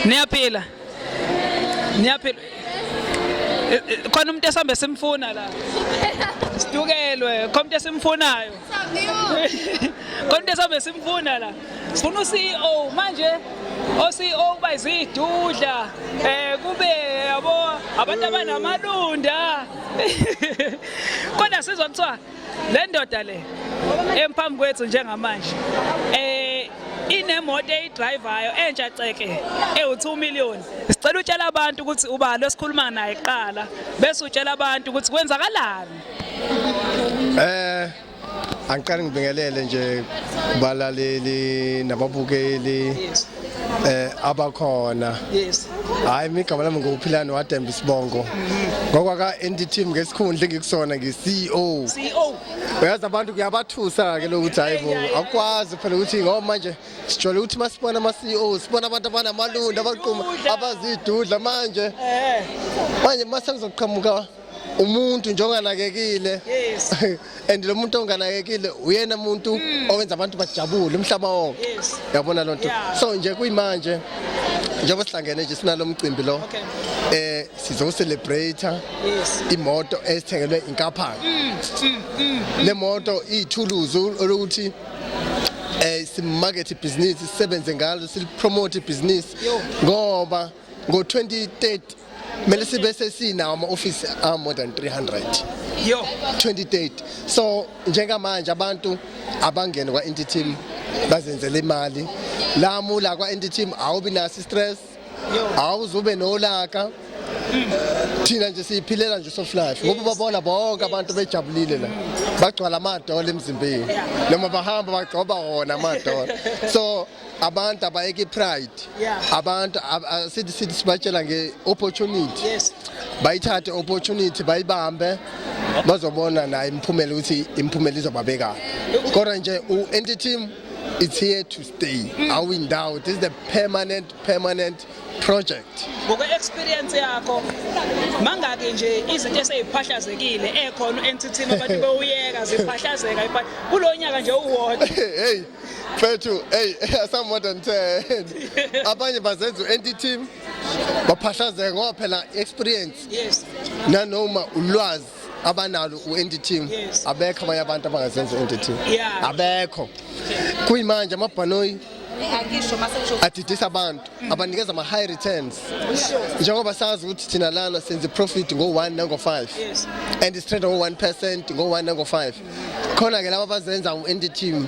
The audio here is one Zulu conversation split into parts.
Niyaphila? Niyaphila? Khona umuntu esambe simfuna la. Sidukelwe, khona umuntu esimfunayo. Khona umuntu esambe simfuna la. Sifuna u-CEO manje. O-CEO kuba izidudla. Kube yabo abantu abanamalunda. Kodwa sizwa kuthiwa le ndoda le emphambi kwethu njengamanje inemoto eyidrivayo entsha ceke ewu-2 million. Sicela utshela abantu ukuthi ubani esikhuluma naye kuqala, bese utshela abantu ukuthi kwenzakalani. Angiqale ngibingelele nje kubalaleli nababukeli abakhona. Hayi, mina igama lami nguPhilani Wadembe isibongo. Ngokwaka NT team ngesikhundla engikusona ngi-CEO. CEO. Uyazi abantu kuyabathusa ke lokuthi hayi bo, akwazi phela ukuthi ngoba manje sijwayele ukuthi masibona ama CEO sibona abantu abanamalunda, abaqhuma, abazidudla manje. Manje mase kuzoqhamuka umuntu nje onganakekile. And lo muntu onganakekile uyena umuntu owenza abantu bajabule umhlaba wonke. Yabona lonto. So nje kuyimanje njengoba sihlangene nje sinalo mcimbi lo. Sizo celebrate imoto esithengelwe inkampani. Le moto iyithuluzi olokuthi simarket ibhizinisi, sisebenze ngalo, silipromote ibhizinisi ngoba ngo-2030 kumele sibe sesinawo ama-office a more than 300. Yo. 2030. So njengamanje abantu abangene kwa-NT team bazenzele imali. Lamula kwa-NT team awubi naso stress, awuzube nolaka. Thina nje siyiphilela nje soft life ngoba babona bonke abantu bejabulile la, bagcwala amadola emzimbeni noma bahamba bagcoba wona amadola. So abantu abayeke pride. Abantu sithi sibatshela nge-opportunity. Bayithathe opportunity, bayibambe, bazobona nayo imiphumela ukuthi imiphumela izobabeka. Kodwa nje u-NT team, it's here to stay. Awindawo, this is the permanent project. Ngokwe-experience yakho, mangaki nje izinto eseyiphahlazekile ekhona u-NT team, abantu bewuyeka ziphahlazeka kulo nyaka nje uwodwa? Hey mfethu, hey, some more than 10. Abanye bazenza u-NT team baphahlazeka ngoba phela experience nanoma ulwazi abanalo u-NT team, abekho abanye abantu abangazenza u-NT team. Abekho. Kuyimanje amabhanoyi adidisa abantu, abanikeza ama-high returns, njengoba sazi ukuthi thina lana senze profit ngo-1 nango-5 and sitrade ngo-1%, ngo-1 nango-5. Khona-ke laba abazenza u-NT team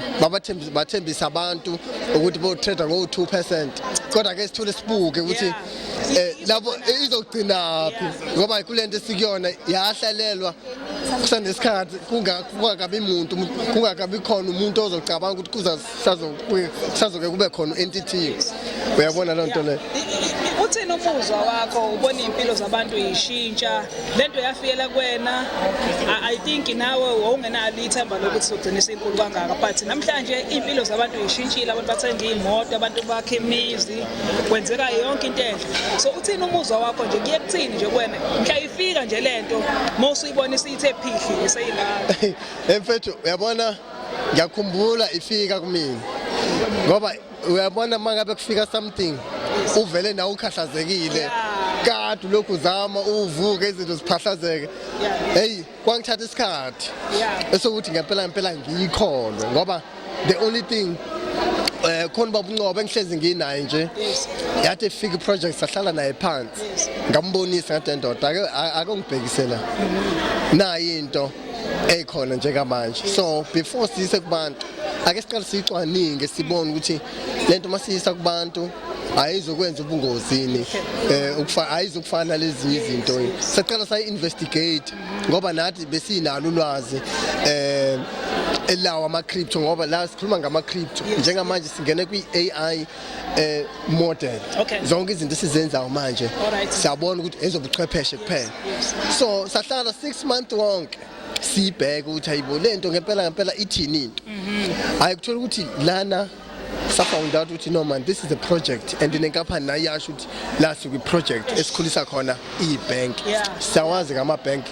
bathembisa abantu ukuthi bo-trade ngo-2%, kodwa-ke sithule sibuke ukuthi labo izogcinaphi, ngoba kule nto esikuyona yahlalelwa kusanesikhathi, kungakabi muntu, kungakabi khona umuntu ozocabanga ukuthi kusazoke kube khona u-NT team. Uyabona loo nto leyo? Uthini umuzwa wakho ubona iy'mpilo zabantu yishintsha, lento yafikela kuwena? I think nawe wawungenalo ithemba lokuthi izogcina isinkulu kangaka, but namhlanje iy'mpilo zabantu yishintshile, abantu bathenga iy'moto, abantu bakha imizi, kwenzeka yonke into enhle. So uthini umuzwa wakho nje, kuye kuthini nje kuwena mhla ifika nje lento, uma usuyibona isiyithe phihli eseyingaka? Mfethu, uyabona, ngiyakhumbula ifika kumina, ngoba uyabona uma ngabe kufika something uvele nawe ukhahlazekile, kade ulokhu uzama uvuke izinto ziphahlazeke. Hey, kwangithatha isikhathi esokuthi ngempela ngempela ngiyikholwe, ngoba the only thing khona baba uNcobo engihlezi nginaye nje, yathi ifika iproject sahlala naye phansi, ngambonisa, ngathi, "Ndoda, ake ungibhekisela nayi into eyikhona njengamanje. So before siyise kubantu, ake siqale siyicwaninge, sibone ukuthi lento masiyisa kubantu ayizokwenza ubungozini, ayizokufana lezinye izinto." Saqala sayi investigate ngoba nathi besinalo ulwazi elawo ama crypto, ngoba la sikhuluma ngama crypto njengamanje singene kwi AI model. Zonke izinto esizenzayo manje siyabona ukuthi ezobuchwepheshe kuphela. So sahlala 6 months wonke siyibheke ukuthi ayibo lento ngempela ngempela ithini into. Hayi, kuthola ukuthi lana sa found out ukuthi no man, this is a project, and nenkampani nayo iyasho ukuthi la sikwi project esikhulisa khona i-bank. Siyawazi ngama bank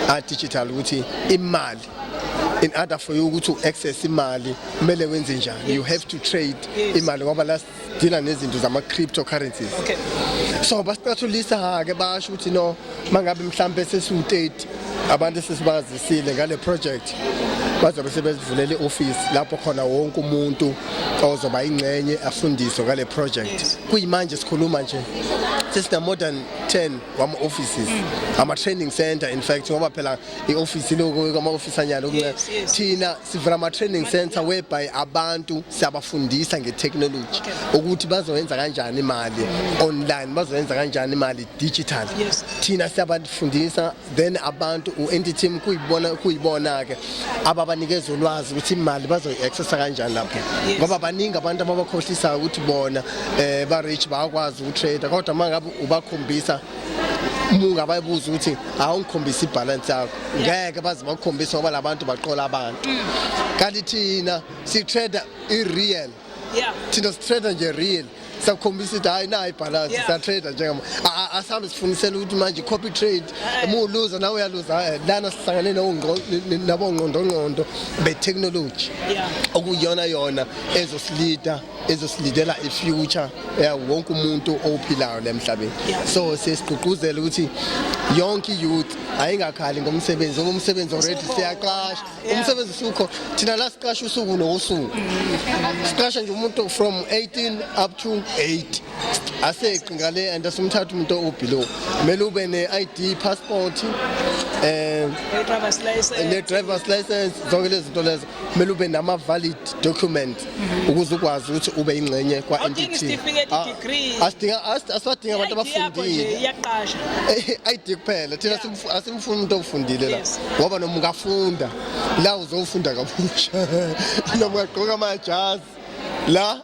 a digital ukuthi imali In order for you ukuthi u-access imali, kumele wenze njani? You have to trade imali, ngoba la deala nezinto zama cryptocurrencies. So basicathulisa ke, basho ukuthi no, mangabe mhlambe sesiwu30 abantu esesibazisile ngale project, bazobe sebezivulela i-office lapho khona wonke umuntu ozoba ingxenye afundiswe ngale project. Kuyimanje sikhuluma nje sesina more than 10 wama offices, ama training center in fact, ngoba phela i-office lokho ama office anyana okuncane. Thina sivula ama training center whereby abantu siyabafundisa nge-technology, ukuthi bazoyenza kanjani imali online, bazoyenza kanjani imali digital. Thina siyabafundisa, then abantu u-entity team kuyibona ke ababanikeza ulwazi ukuthi imali bazoyi-accessa kanjani lapho, ngoba baningi abantu ababakhohlisayo ukuthi bona ba rich, bayakwazi ukutrade, kodwa mangabe ubakhombisa, ungababuza ukuthi awungikhombisa ibalance yakho, ngeke baze bakukhombise, ngoba labantu baqola abantu, kanti thina si-trade i-real. Thina si-trade nje real, sakukhombisa ukuthi hayi, nayi ibalance. Siya-trade njengama asambe sifunisela ukuthi manje copy trade, uma uluza nawe uyaluza. Lana sihlangane nabongqondongqondo be-technology, okuyiyona yona ezosilidela i-future ya wonke umuntu ophilayo la emhlabeni. So siyesigqugquzela ukuthi yonke i-youth ayingakhali ngomsebenzi, ngoba umsebenzi already Usukhona. siyaqasha. Umsebenzi usukho. Thina la siqasha usuku nosuku, siqasha nje umuntu from 18 up to 8, aseqi ngale, and asimthatha umuntu obelow. Kumele ube ne-ID, passport, I-driver's license. Ne-driver's license, zonke lezi zinto lezo. Kumele ube nama-valid document ukuze ukwazi ukuthi ube ingxenye Awudingi kwa-NTT. isitifiketi, degree. Asiwadinga abantu I-ID yakho nje abafundile. iyaqasha. ID kuphela thina. Asimfuni umuntu ofundile la, ngoba noma ungafunda la, uzofunda kabusha, noma ungagqoka amajazi la,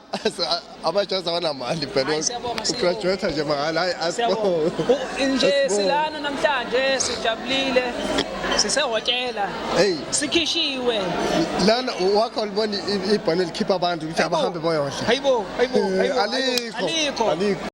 amajazi awanamali phela. Hayi, siyabonga, siyabonga. Ugraduate nje mahhala, hayi. Siyabonga. Asibonge. Nje Asibonge. silana namhlanje, sijabulile, sisehhotela. Hey. Sikhishiwe. Lana wakho libona ibhane likhipha abantu ukuthi abahambe boyodla. Hayibo, hayibo, hayibo. Alikho. Alikho. Alikho.